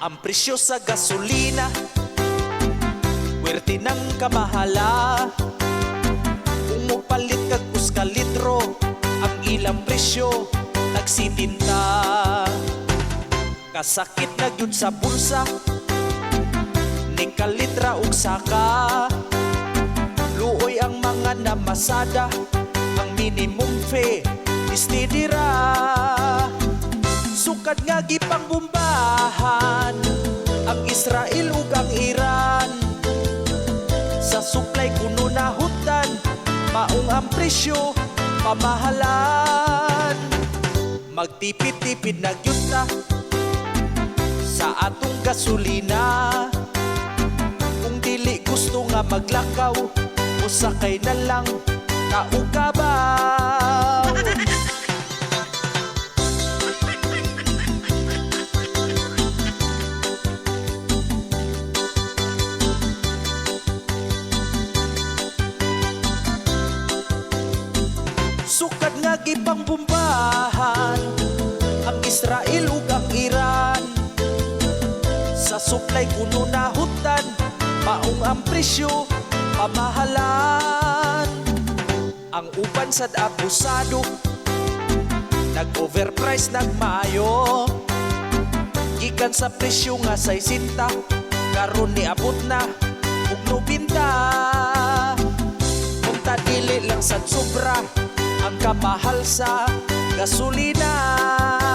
Ang presyo sa gasolina, puwerte ng kamahala. Kung mopalit kag usa ka litro, ang ilang presyo tagsitinta. Kasakit na gyud sa bulsa, nikalit ra og saka. Luoy ang mga namasada, ang minimum fee steady ra. Sukad nga gipangbombahan ang Israel ug ang Iran, sa supply kuno nahutan, maong ang presyo pamahalan. Magtipid-tipid na gyud ta sa atong gasolina. Kung dili gusto nga maglakaw, usakay na lang kaukabaw. Sukad nga gipangbombahan ang Israel ug ang Iran, sa supply kuno nahutan, maong ang presyo pamahalan. Ang uban sad abusado, nag-overprice nagmayo. Gikan sa presyo nga 60, karon niabot na og 90. Unta dili lang sad sobra ang kamahal sa gasolina.